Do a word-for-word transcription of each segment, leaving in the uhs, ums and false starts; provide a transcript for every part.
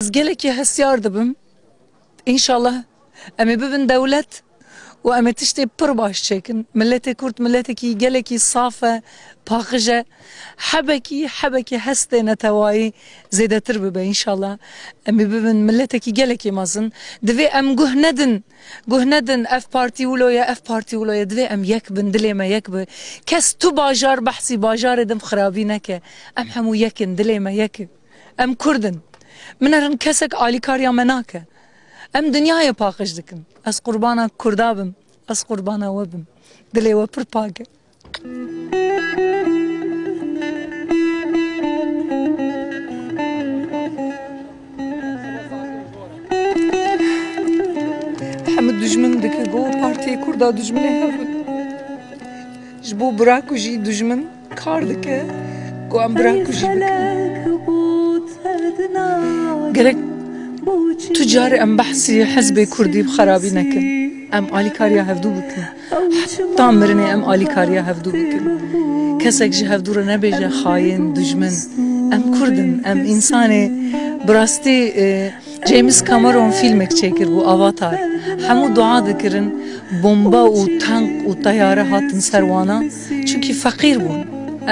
Ez gelekî hestiyar dibim. Înşallah em ê bibin dewlet û em ê tiştê pir baş çêkin. Miletê Kurd miletekî gelekî saf e, paqij e. Hebekî, hebekî hestê netewayî zêdetir bibe înşallah. Em ê bibin miletekî gelekî mezin. Divê em guh nedin, guh nedin ev partî wilo ye, ev partî wilo ye. Divê em yek bin, dilê me yek bi. Kes tu bajar behsî bajarê din xirabî neke. Em hemû yek in, dilê me yek e. Em Kurd in. Min herin kesek alîkariya me nake. Em dinyayê paqij dikin. Ez qurbana Kurda bim. Ez qurbana we bim. Dilê we pir pak e. Hemû dijmin dike ku partiyê Kurda dijminê hev in. Ji bo bira ku jî dijmin kar dike ku em bira ku jî bikin. Gerek tu carê em behsî hizbê kurdî bi xerabî nekin. Em alîkariya hevdû bikin. Heta mirinê em alîkariya hevdû bikin. Kesek ji hevdû re nebêje xayên, dijmin. Em kurd in, em însanê bi rastî, e, James Cameron fîlmek çêkiribû, Avatar. Hemû dua dikirin, bomba û tank û teyare hatin ser wana, çunkî feqîr bûn.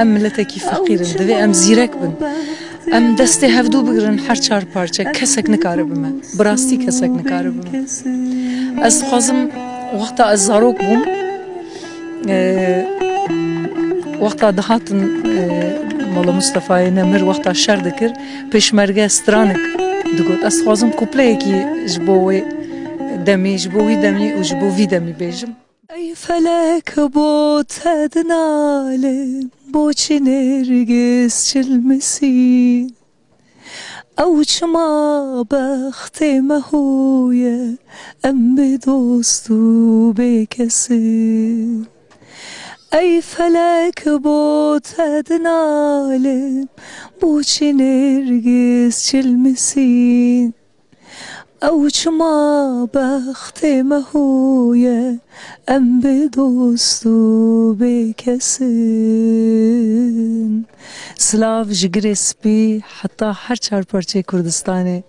Em miletekî feqîr in, divê em zîrek bin. Em destê hevdû bigirin her çar parçe, kesek nikare bi me. Bi rastî kesek nikare bi me. Ez dixwazim, wexta ez zarok bûm, Ee, wexta dihatin, e, Mala Mustefayê Nemir wexta şer dikir, pêşmerge stranek digot. Ez dixwazim kupleyekî ji bo wê demî, ji bo wî demî û ji bo vî demî bêjim. Ey felek bo te dinalim, boçî nêrgiz çilmisîn. Ew çima bextê me hûye, em bê dost û bê kes in. Ey felek bo te dinalim, boçî nêrgiz çilmisîn. Ew çima bextê me hûye, em bê dost û bê kes in. Silav ji Girê Spî heta her çar parçeyê Kurdistanê.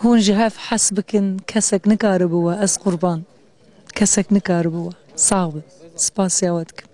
Hûn ji hev hez bikin, kesek nikaribe we, ez qurban. Kesek nikaribe we. Sax bin. Spasiya we dikim.